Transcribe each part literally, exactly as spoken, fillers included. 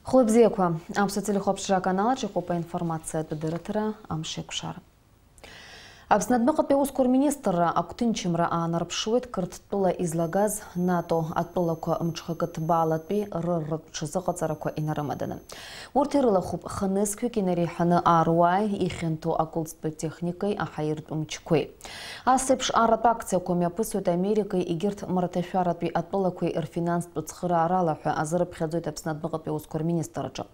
Хәлыбзиақәа, Аԥсуа телехәаԥшра аканалаҿ иҟоуп аинформациатә дырраҭара Амш еиқәшара. Аԥсны адәныҟатәи аусқәа рминистрра агәҭынчымра аанарԥшуеит Қырҭтәыла излагаз НАТО атәылақәа мҽхакы ҭбаалатәи рырратә ҽазыҟаҵарақәа инарымаданы. Урҭ ирылахәуп хынызқьҩык инареиҳаны аруааи ихьанҭоу акылзтәы техникеи аҳаиртә мчқәеи. Ас еиԥш арратә акциақәа мҩаԥысуеит Америкеи егьырҭ мраҭашәаратәи атәылақәеи рфинанстә цхыраарала ҳәа азы рыԥхьаӡоит Аԥсны адәныҟатәи аусқәа рминистрраҿы.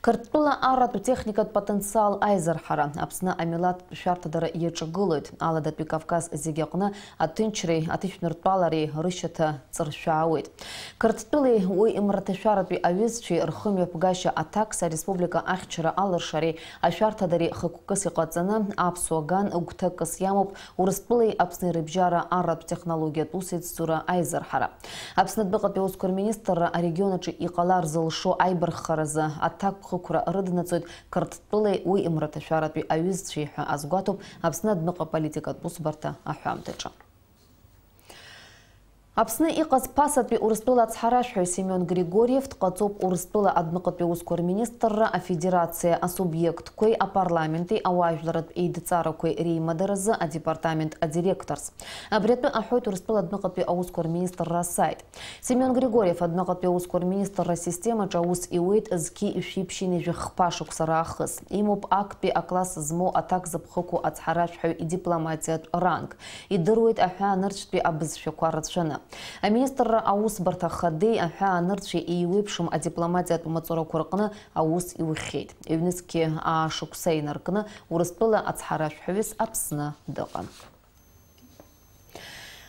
Қырҭтәыла арратә техникатә потенциал аизырҳара, Аԥсны амилаҭтә шәарҭадара иаҿагылоит, Аладатәи Кавказ зегьы аҟны аҭынчреи аҭышәныртәалареи рышьаҭа ҵыршәаауеит. Қырҭтәылеи уи имраҭашәаратәи аҩызцәеи рхымҩаԥгашьа аҭакс ареспублика ахьчара алыршареи ашәарҭадареи хықәкыс иҟаҵаны аԥсуа ган гәҭакыс иамоуп Урыстәылеи Аԥсни рыбжьара арратә технологиатә усеицҵура аизырҳара. Аԥсны адәныҟатәи аусқәа рминистрра арегион аҿы иҟалар зылшо аибарххаразы аҭакԥхықәра рыднаҵоит Қырҭтәылеи уи имраҭашәаратәи аҩызцәеи ҳәа азгәаҭоуп Аԥсны адәныҟа политикатә усбарҭа аҳәамҭаҿы. Аԥсны иҟаз ԥасатәи Урыстәыла ацҳаражәҳәаҩ Семион Григорьев дҟаҵоуп Урыстәыла адәныҟатәи аусқәа рминистрра, афедерациа асубиектқәеи апарламенти ауаажәларратә еидҵаарақәеи реимадаразы адепартамент адиректорс. Абри атәы аҳәоит Урыстәыла адәныҟатәи аусқәа рминистрра асайт. Семион Григорьев адәныҟатәи аусқәа рминистрра асистемаҿы аус иуеит зқьи жәшәи ԥшьынҩажәи хԥа шықәса раахыс. Имоуп актәи акласс змоу аҭак зыԥхықәу ацҳаражәҳәаҩ идипломатиатә ранг. Идыруеит аҳәаанырцәтәи абызшәақәа рацәаны. Аминистрра аусбарҭа хадеи аҳәаанырцәеи еиуеиԥшым адипломатиатә маҵурақәа рҟны аус иухьеит. Ҩнызқьи аа шықәса инаркны Урыстәыла ацҳаражәҳәаҩыс Аԥсны дыҟан.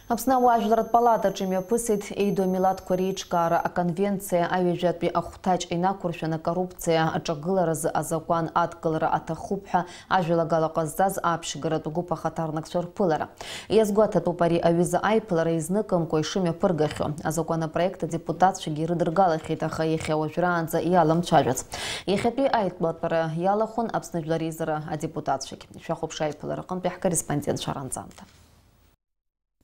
Аԥсны ауаажәларратә палатаҿы имҩаԥысит Еидоу амилаҭқәа реиҿкаара аконвенциа аҩажәатәи ахәҭаҷ инақәыршәаны акоррупциа аҿагыларазы азакәан адкылара аҭахуп ҳәа ажәалагала ҟазҵаз аԥшьгаратә гәыԥ ахаҭарнакцәа рԥылара. Иазгәаҭатәуп ари аҩыза аиԥылара изныкымкәа ишымҩаԥыргахьоу. Азакәан апроект адепутатцәагьы ирыдыргалахьеит, аха иахьа уажәраанӡа иаламцәажәац. Иахьатәи аиԥылатәара иалахәын Аԥсны Жәлар Реизара адепутатцәагь. Шәахәаԥш аиԥылара аҟынтәи ҳкорреспондентцәа ранҵамҭа.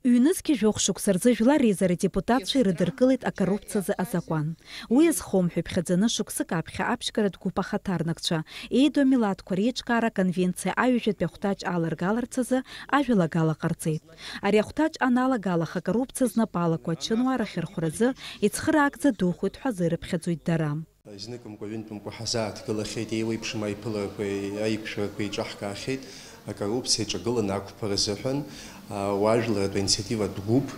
Ҩнызқьи жәохә шықәса рзы Жәлар Реизара адепутатцәа ирыдыркылеит акоррупциазы азакәан. Уи азхом ҳәа иԥхьаӡаны шықәсык аԥхьа аԥшьгаратә гәыԥ ахаҭарнакцәа Еидоу амилаҭқәа реиҿкаара аконвенциа аҩажәатәи ахәҭаҷ аларгаларц азы ажәалагала ҟарҵеит. Ари ахәҭаҷ аналагалах акоррупциа знапалақәа ачынуаа рахьырхәразы ицхыраагӡа духоит ҳәа азы ирыԥхьаӡоит дара. Изныкымкәа, ҩынтәымкәа ҳазааҭгылахьеит, еиуеиԥшым аиԥыларақәеи аиқәшәарақәеи еиҿаҳкаахьеит. Акоррупциа иаҿагыланы ақәԥара азыҳәан, а, уаажәларратә инициативатә гәыԥ,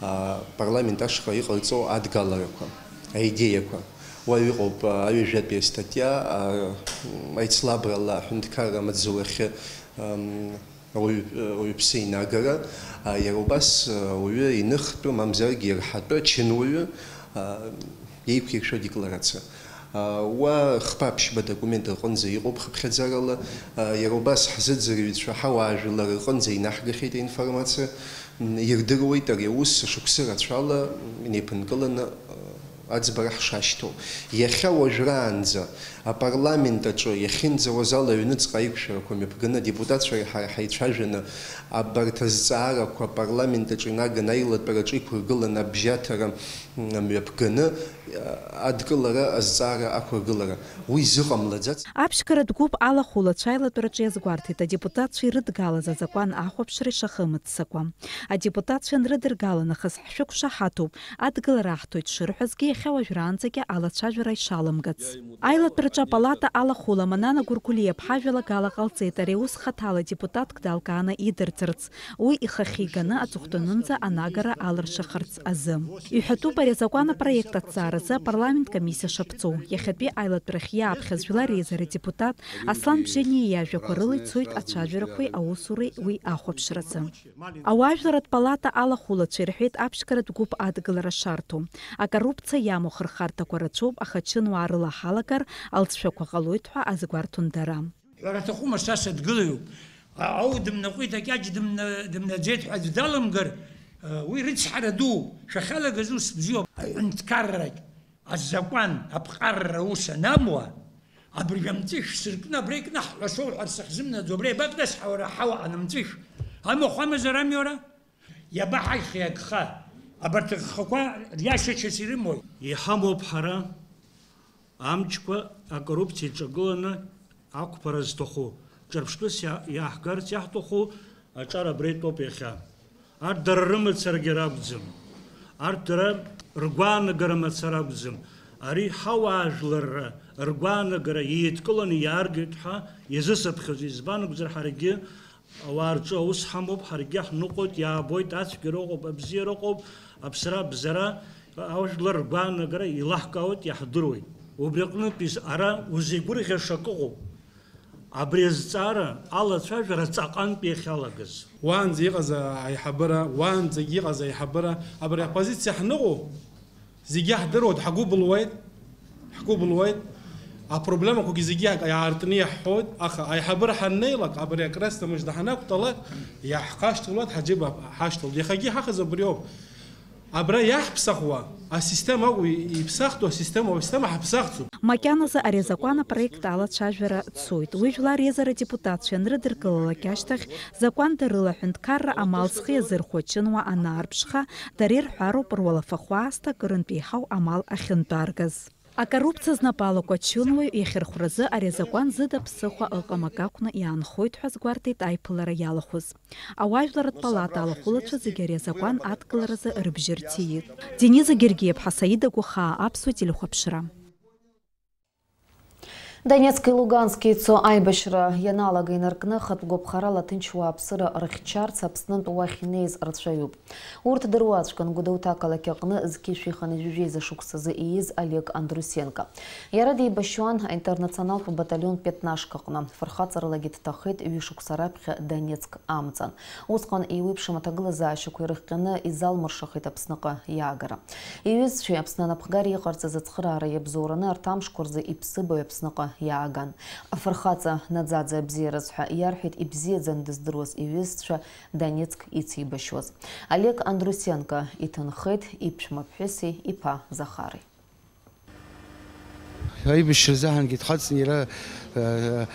а, апарламент ашҟа иҟарҵо адгаларақәа, аидеиақәа. Уа иҟоуп, а, аҩажәатәи астатиа, а, аицлабрала аҳәынҭқарра амаҵзуҩ ахьы, ам, ауаҩ-, ауаҩԥсы инагара, а, иара убас, а, ауаҩы иныхтәу, мамзаргьы ирҳатәы ачынуаҩы, а, еиқәиршәо адекларациа. А, уа хԥа-ԥшьба документ рҟынӡа иҟоуп хыԥхьаӡарала, а, иара убас ҳзыӡырҩцәа, ҳауаажәлар рҟынӡа инаҳгахьеит аинформациа, м, ирдыруеит ари аус шықәсы рацәала инеиԥынкыланы, а, аӡбара ҳшашьҭоу. Иахьа уажәраанӡа апарламент аҿы иахьынӡауаз ала аҩныҵҟа аиқәшәарақәа мҩаԥганы, адепутатцәа ҳа-, ҳаицәажәаны, абарҭ азҵаарақәа апарламент аҿы инаганы аилатәараҿы иқәыргыланы абжьаҭара, м, мҩаԥганы, а, адкылара азҵаара ақәыргылара. Уи зыҟамлаӡац. Аԥшьгаратә гәыԥ алахәылацәа аилатәараҿы иазгәарҭеит адепутатцәа ирыдгалаз азакәан ахәаԥшра ишахымыццакуа. Адепутатцәа анрыдыргала нахыс ҳшәықәшаҳаҭуп, адгылара аҳҭоит шырҳәазгьы, иахьа уажәраанӡагьы алацәажәара ишаламгац. Аилатәараҿы апалата алахәыла Манана Гәыргәлиа ԥҳа жәалагала ҟалҵеит ари аус хаҭала депутатк далкааны идырҵарц, уи ихахьы иганы аҵыхәтәанынӡа анагара алыршахарц азы. Иҳәатәуп ари азакәан апроект аҭҵааразы апарламент комиссиа шаԥҵоу. Иахьатәи аилатәарахь иааԥхьаз Жәлар Реизара адепутат Аслан Бжьаниа иажәақәа рыла ицоит ацәажәарақәеи аусуреи уи ахәаԥшразы. Ауаажәларратә палата алахәылацәа ирҳәеит аԥшьгаратә гәыԥ адгылара шарҭо. Акоррупциа иамоу ахырхарҭақәа рацәоуп, аха ачынуаа рыла ҳалагар, алҵшәақәа ҟалоит ҳәа азгәарҭон дара. Ҳәара аҭахума, са садгылаҩуп. Ау дымнаҟәеит, акьаҿ дымна-, дымнаӡеит ҳәа аӡә даламгар, уи рыцҳара дууп. Шәахьалагаз ус бзиоуп. Аҳәынҭқаррагь азакәан аԥҟарра аус анамуа, абыржә амҵәышә сыркны абра икнаҳҳәа соуҳәар сыхьзымнаӡо, абра иабап нас ҳа уара ҳауаа анымҵәышә? Амахә амазар ами уара? Иабаҳахьи агха? Абарҭ агхақәа риашачас ирымои? Иҳамоуп ҳара. Амчқәа акоррупциа иҿагыланы ақәԥара зҭаху, ҿырԥштәыс иа-, иаҳгарц иаҳҭаху аҿар абра итәоуп иахьа. Арҭ дара рымацарагьы ракәӡам. Арҭ дара ргәаанагара мацара акәӡам. Ари ҳауаажәларра ргәаанагара еидкыланы иааргеит ҳәа иазысыԥхьаӡоит. Избан акәзар, ҳаргьы ауаа рҿы аус ҳамоуп, ҳаргьы ҳныҟәоит, иаабоит, ацәгьара ыҟоуп, абзиара ыҟоуп, аԥсра, абзара, ажәлар ргәаанагара еилаҳкаауеит, иаҳдыруеит. Убри аҟнытәи ара узеигәырӷьаша акы ыҟоуп. Абри азҵаара алацәажәара ҵаҟантә иахьалагаз. Уаанӡа иҟаз аиҳабыра, уаанӡагь иҟаз аиҳабыра, абри апозициа ҳныҟәо, зегьы ҳдыруеит, ҳгәы былуеит, ҳгәы былуеит. Апроблемақәагьы зегьы иаартны иаҳҳәоит, аха аиҳабыра ҳаннеилак, абри акресҭа мыжда ҳанақәтәалак, иаҳхашҭлоит, ҳаџьыба ҳашьҭалт. Иахьагьы иҳахьыз убриоуп. Абра иаҳԥсахуа асистема акәу, иԥсахтәу асистема, асистема ҳаԥсахӡом. Макьаназы ари азакәан апроект алацәажәара цоит. Уи жәлар реизара адепутатцәа ианрыдыркылалак ашьҭахь, закәанда рыла аҳәынҭқарра амал зхы иазырхәачынуа анаарԥшха, дара ирҳәароуп руалафахә аасҭа акырынтә еиҳау амал ахьынтәааргаз. Акоррупциа знапы алақәачынуаҩ иахьырхәразы ари азакәан зыда ԥсыхәа ыҟам акы акәны иаанхоит ҳәа азгәарҭеит аиԥылара иалахәыз. Ауаажәларратә палата алахәылацәа зегьы ари азакәан адкыларазы рыбжьы рҭиит. Дениза Гергиеԥҳа, Саида Гәахаа, Аԥсуа телехәаԥшра. Донецки Лугански ицо аибашьра ианалага инаркны, хатә гәаԥхарала аҭынч уааԥсыра рыхьчарц Аԥснынтә уахь инеиз рацәаҩуп. Урҭ дыруаӡәкын Гәдоуҭа ақалақь аҟны зқьи жәшәи хынҩажәи жәеиза шықәсазы ииз Олег Андрусенко. Иара деибашьуан аинтернационалтә баталион пятнашка аҟны. Фырхаҵаралагьы дҭахеит ҩышықәса раԥхьа Донецк амҵан. Усҟан еиуеиԥшым аҭагылазаашьақәа ирыхҟьаны изалмыршахеит Аԥсныҟа иаагара. Иҩызцәеи Аԥсны анапхгареи иҟарҵаз ацхыраара иабзоураны арҭ амшқәа рзы иԥсыбаҩ Аԥсныҟа иааган. Афырхаҵа наӡаӡа абзиараз ҳәа иарҳәеит ибзиаӡаны дыздыруаз иҩызцәа Донецк ицеибашьуаз. Олег Андрусенко иҭынхеит иԥшәма ԥҳәыси иԥа Захари. Аибашьра азыҳәангьы дхаҵны иара, э,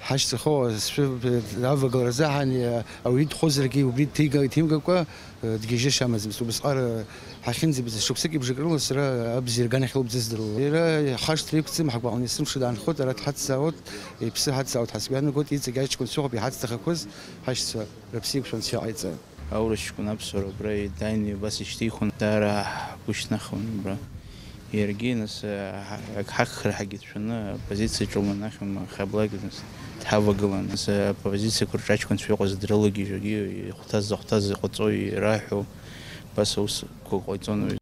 ҳашьцахо, сшәы, э, авагылара азыҳәан, э, ауаҩы дхозаргьы убри дҭига-, иҭимгакәа, э, дгьежьышьа амаӡамызт. Убысҟак, э, ҳахьынӡабз шықәсыки бжаки рыла сара абзиара аганахь лоуп дзыздыруа. Иара ҳашҭра иқәӡам, ҳгәаҟны есымша даанхоит, ара дҳацзаауеит, иԥсы ҳацзаауеит ҳәа сгәы иаанагоит, иҵегь аҷкәынцәа ыҟоуп, иҳацҭахақәаз ҳашьцәа рыԥсы еиқәшәаны ицәа иҟаиҵа. Аурыс ҷкәын аԥсуара убра иааины убас ишьҭихуан, даара ҳгәы шьҭнахуан убра. Иаргьы, нас, ҳа-, ак ҳақәхар ҳәагьы дшәаны, апозициаҿы лнанахьан, аха аблак, нас, дҳавагылан. Нас, апозициақәа рҿы аҷкәынцәа иҟаз дрылагьежьуагьы, ихәҭаз-захәҭаз иҟаҵо ираҳәо, убас аусқәа ҟаиҵон уи.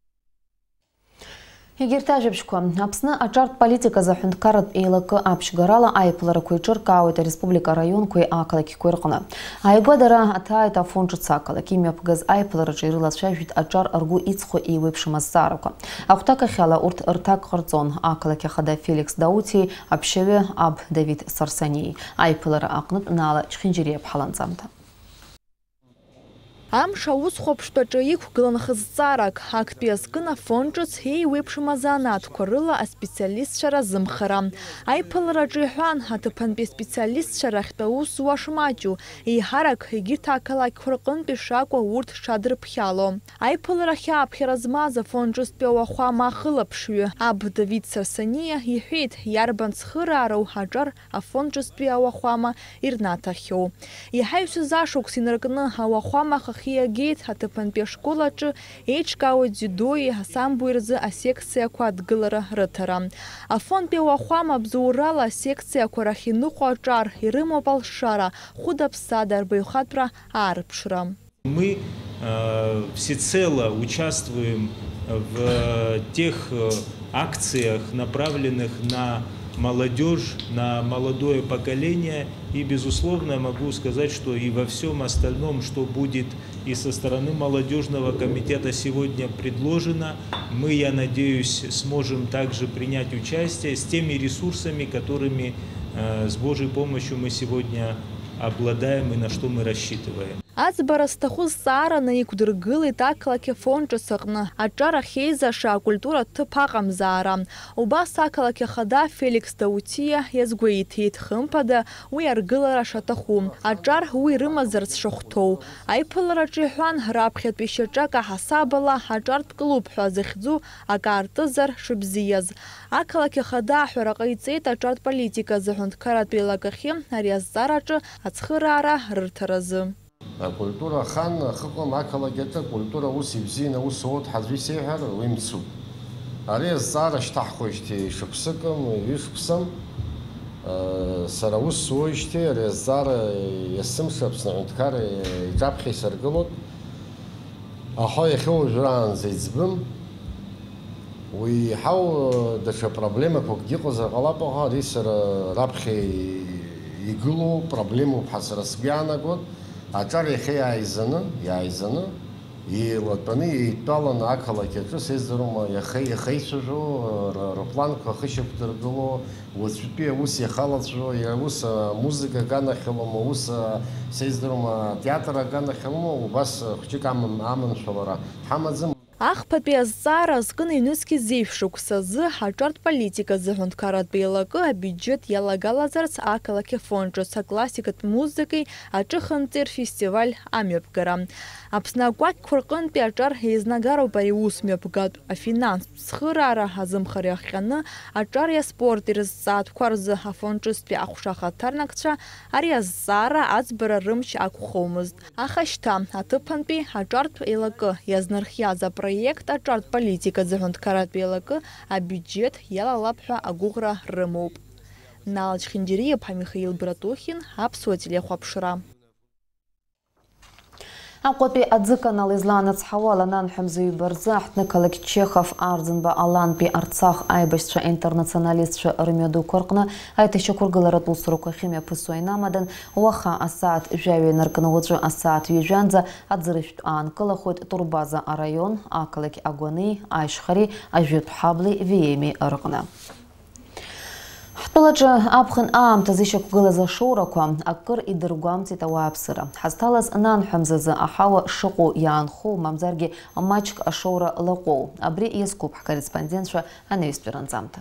Егьырҭ ажәабжьқәа. Аԥсны аҿартә политиказы аҳәынҭқарратә еилакы аԥшьгарала аиԥыларақәа еиҿыркаауеит ареспублика араионқәеи ақалақьқәеи рҟны. Ааигәа дара аҭааит Афон ҿыц ақалақь. Имҩаԥгаз аиԥылараҿы ирылацәажәеит аҿар ргәы иҵхо еиуеиԥшым азҵаарақәа. Ахәҭакахьала урҭ рҭак ҟарҵон ақалақь ахада Феликс Даутиеи аԥшьаҩы аб Давид Сарсаниеи. Аиԥылара аҟнытә Наала Чхинџьириа-ԥҳа ланҵамҭа. Амш аусхәаԥштә аҿы иқәгылан хыҵәҵаарак, актәи азкын Афон ҿыц еиуеиԥшым азанааҭқәа рыла аспециалистцәа разымхара. Аиԥылараҿы иҳәан, аҭыԥантәи аспециалистцәа рахьтә аус зуа шмаҷу, еиҳарак егьырҭ ақалақьқәа рҟынтәи шакәу урҭ шадырԥхьало. Аиԥыларахь ааԥхьара змаз Афон ҿыцтәи ауахәама ахылаԥшҩы, аб Давид Сарсаниа, иҳәеит, иарбан цхыраароу аҿар Афон ҿыцтәи ауахәама ирнаҭахьоу. Иаҳа ҩсыз ашықәс инаркны ауахәама ахахьы иагеит аҭыԥантәи ашкол аҿы еиҿкаауа дзиудои асамбои рзы асекциақәа адгылара рыҭара. Афонтәи ауахәама абзоурала асекциақәа рахь иныҟәо аҿар ирымоуп алшара, хәыда-ԥсада рбаҩхатәра аарԥшра. Мы, э, всецело участвуем в тех, э, акциях, направленных на молодёжь, на молодое поколение. И, безусловно, я могу сказать, что и во всём остальном, что будет и со стороны молодёжного комитета сегодня предложено, мы, я надеюсь, сможем также принять участие с теми ресурсами, которыми, э, с Божьей помощью мы сегодня Обладаем и на что мы рассчитываем. Аӡбара зҭаху зҵаараны иқәдыргылеит ақалақь Афон ҿыц аҟны аҿар ахьеизаша акультуратә ҭыԥ аҟамзаара. Убас ақалақь ахада Феликс Даутиа иазгәеиҭеит, хымԥада, уи аргылара шаҭаху, аҿар уи рымазарц шахәҭоу. Аиԥылараҿы иҳәан, раԥхьатәи шьаҿак аҳасабала аҿартә клуб ҳәа захьӡу акы аартызар шыбзиаз. Ақалақь ахада аҳәара ҟаиҵеит аҿартә политика азы аҳәынҭқарратә еилакахьы ари азҵаараҿы ацхыраара рырҭаразы. Акультура ахан ахыҟам ақалақь аҿы акультура ус ибзианы аус ауеит ҳәа аӡәы исеиҳәар, уи мцуп. Ари азҵаара шьҭаҳхуеижьҭеи шықәсыкым, ҩышықәсам. Сара аус зуеижьҭеи ари азҵаара есымша Аԥсны аҳәынҭқарра иҿаԥхьа исыргылоит. Аха иахьа уажәраанӡа иӡбым. Уи еиҳау даҽа проблемақәакгьы ыҟазар ҟалап, аха ари сара раԥхьа игылоу проблемоуп ҳәа сара сгәы иаанагоит. Аҿар иахьа иааизаны, иааизаны, еилатәаны, еидтәаланы ақалақь аҿы, сеиздыруама, иаха-, иахеицәажәо, р-, рыпланқәа ахышьақәдыргыло, уаҵәтәи аус иахалаҵәо, иа-, ус, а, музыка аганахьалома, ус, а, сеиздыруама, атеатр аганахьалома, убас, а, хәҷык аман-, аманшәалара ҳамаӡам. Ахԥатәи азҵаара азкын ҩнызқь зеижә шықәсазы аҿартә политика азы аҳәынҭқарратә еилакы абиуџьет иалагалазарц ақалақь Афон ҿыц аклассикатә музыкеи аҿыханҵеи рфестиваль амҩаԥгара. Аԥсны акәакьқәа рҟынтәи аҿар еизнагароуп ари аус мҩаԥгатә афинанстә цхыраара азымхара иахҟьаны аҿари аспорти рызҵаатәқәа рзы Афон ҿыцтәи аҟәша ахаҭарнакцәа ари азҵаара аӡбара рымч ақәхомызт. Аха шьҭа, аҭыԥантәи аҿартә еилакы иазнархиаз апроект аҿартә политика азы аҳәынҭқарратә еилакы абиуџьет иалалап ҳәа агәыӷра рымоуп. Нал Чхинџьариа-иԥҳа Михаил Братухин, Аԥсуа телехәаԥшра. Аҟәатәи аӡыканал излаанацҳауа алананҳәа мза ҩба рзы аҳҭнықалақь Чехов Арӡынба Алантәи Арцах аибашьцәа интернационалистцәа рымҩадуқәа рҟны аиҭашьақәыргыларатә усурақәа ахьымҩаԥысуа инамадан, уаха асааҭ жәаҩа инаркны уаҵәы асааҭ ҩажәанӡа аӡыршәтә аанкылахоит Турбаза араион, ақалақь Агәани, Ашьхари, Ажәытә Ҳабли, Виеми рҟны. Ҳтәылаҿы аԥхын аамҭазы ишьақәгылаз ашоурақәа акыр идыргәамҵит ауааԥсыра. Ҳазҭалаз нанҳәа мзазы аҳауа шыҟоу иаанхоу, мамзаргьы маҷк ашоура лаҟәоу, абри иазкуп ҳкорреспондентцәа анаҩстәи ранҵамҭа.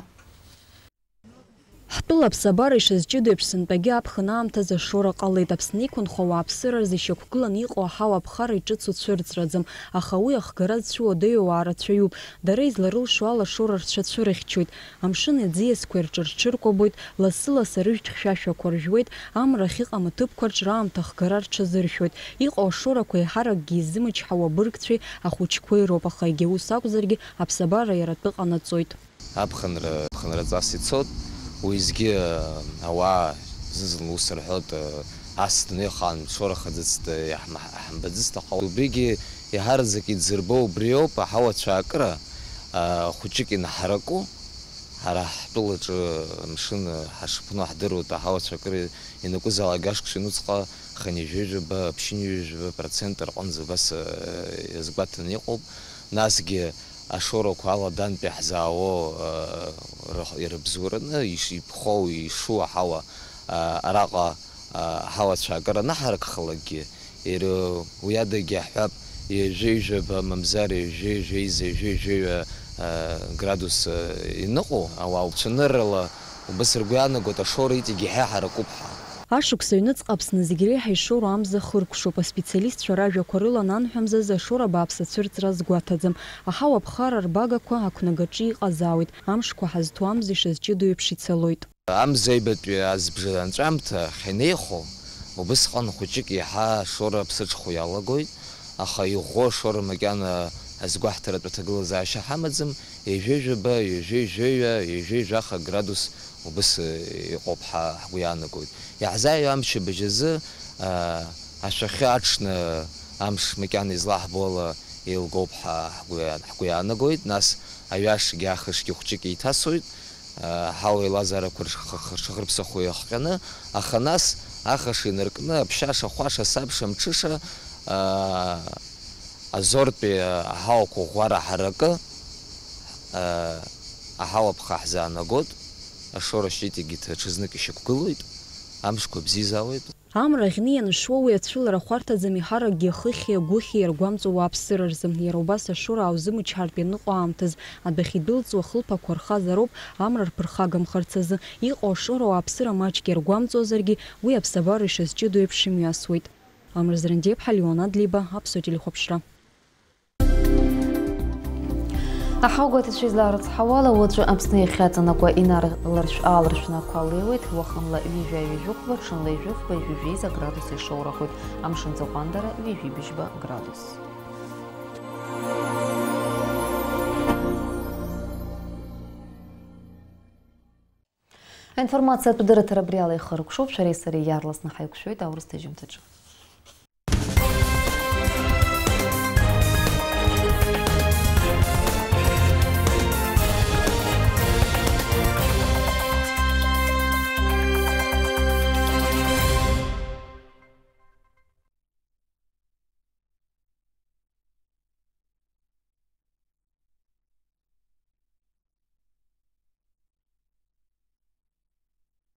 Ҳтәыла аԥсабара ишазҷыдоу еиԥш сынтәагьы аԥхын аамҭазы ашоура ҟалеит. Аԥсны иқәынхо ауааԥсыра рзы ишьақәгыланы иҟоу аҳауа аԥхара иҿыцу цәырҵраӡам, аха уи ахгара зцәуадаҩу ауаа рацәаҩуп. Дара изларылшо ала ашоура рцәа цәырыхьчоит. Амшын аӡиасқәа ирҿырҽыркәабоит, лассы-лассы арыжәтә хьшәашәақәа ржәуеит, амра ахьыҟам аҭыԥқәа рҿы раамҭа ахгара рҽазыршәоит. Иҟоу ашоурақәа еиҳаракгьы иззымычҳауа абыргцәеи ахәыҷқәеи роуп, аха егьа ус акәзаргьы, аԥсабара иара атәы ҟанаҵоит. Аԥхынра, аԥхынра ҵас ицоит, уеизгьы, ауаа зны-зынла ус рҳәоит, ас дунеихаан шоурахаӡацт, иаҳма-, ҳамбаӡацт, аха убригьы иаҳараӡак иӡырбо убриоуп, аҳауа цәаакыра, а, хәыҷык инаҳараку. Ҳара ҳтәылаҿы амшын ҳашԥну ҳдыруеит, аҳауа цәаакыра ианакәызаалак ашықәс ҩнуҵҟа хынҩажәижәаба, ԥшьынҩажәижәаба процент рҟынӡа убас, а, иазгәаҭаны иҟоуп. Насгьы ашоурақәа ала адантәи ҳзаауоу, а, рых-, ирыбзоураны иш-, иԥхоу, ишу аҳауа, а, араҟа, а, аҳауа цәаакыра анаҳаракхалакгьы, иара уи адагьы иаҳҳәап, ҩажәижәаба, мамзар ҩажәи-, ҩажәи-, ҩажәи-, ҩажәи-, а, градус, а, иныҟәо, ауаа уцәаныррала убас ргәы иаанагоит, ашоура иҵегь иаҳа иҳаракуп ҳәа. Ашықәс аҩныҵҟа Аԥсны зегь реиҳа ишоуроу амза хыркәшоуп. Аспециалистцәа ражәақәа рыла, ананҳәа мзазы ашоура бааԥс ацәырҵра азгәаҭаӡам. Аҳауа аԥхара рбагақәа ақәнагаҿы иҟазаауеит, амшқәа ҳазҭоу амза ишазҷыдоу еиԥш ицалоит. Амза аҩбатәи азбжа анҵәамҭа ахьынеихо, убысҟан хәыҷык иаҳа ашоура ԥсыҽхәо иалагоит, аха иӷәӷәоу ашоура макьана азгәаҳҭаратә аҭагылазаашьа ҳамаӡам, ҩажәи-ҩажәаба, ҩажәи-ҩажәи-ҩа, ҩажәи-ҩажәаха градус убыс, э, иҟоуп ҳа ҳгәы иаанагоит. Иаҳзааиуа амчыбжь азы, а, ашәахьы аҽны амш макьана излаҳбо ала еилгоуп ҳа ҳгәы иаа-, ҳгәы иаанагоит, нас аҩашгьы ахышгьы хәҷык еиҭасуеит, а, ҳауа еилазаарақәа рш-, х-, х-, ршахырԥсахуа иахҟьаны, аха нас ахаша инаркны, аԥшьаша, ахәаша, асабша, амҽыша, а, азортәи, а, аҳауақәа ӷәӷәара ҳаракы, а, аҳауа ԥха ҳзаанагоит, ашоура шьыҵәгьы даҽазнык ишьақәгылоит, амшқәа бзиазаауеит. Амра аӷьны ианшуа уи ацәылара хәарҭаӡам еиҳаракгьы ахыхьи агәыхьи иаргәамҵуа ауааԥсыра рзы. Иара убас ашоура ааузымчҳартә ианыҟоу аамҭазы адәахьы идәылҵуа ахылԥақәа рхазароуп амра рԥырхагамхарц азы. Иҟоу ашоура ауааԥсыра маҷк иаргәамҵуазаргьы, уи аԥсабара ишазҷыдоу еиԥш имҩасуеит. Амра Зрандиаԥҳа, Леон Адлеиба, Аԥсуа телехәаԥшра. Аҳауагәаҭацәа излаарыцҳауала, уаҵәы Аԥсны иахьаҵанакуа инарларшә-ааларшәны ақәа леиуеит, уахынла ҩажәа-ҩажәихәба, ҽынла ҩажәихәба, ҩажәеиза градус ишоурахоит, амшын ҵыхәандара ҩажәи быжьба градус. Аинформациатә дырраҭара абри ала ихыркәшоуп, шәареи сареи иаарласны ҳаиқәшәоит аурыс ҭыжьымҭаҿы.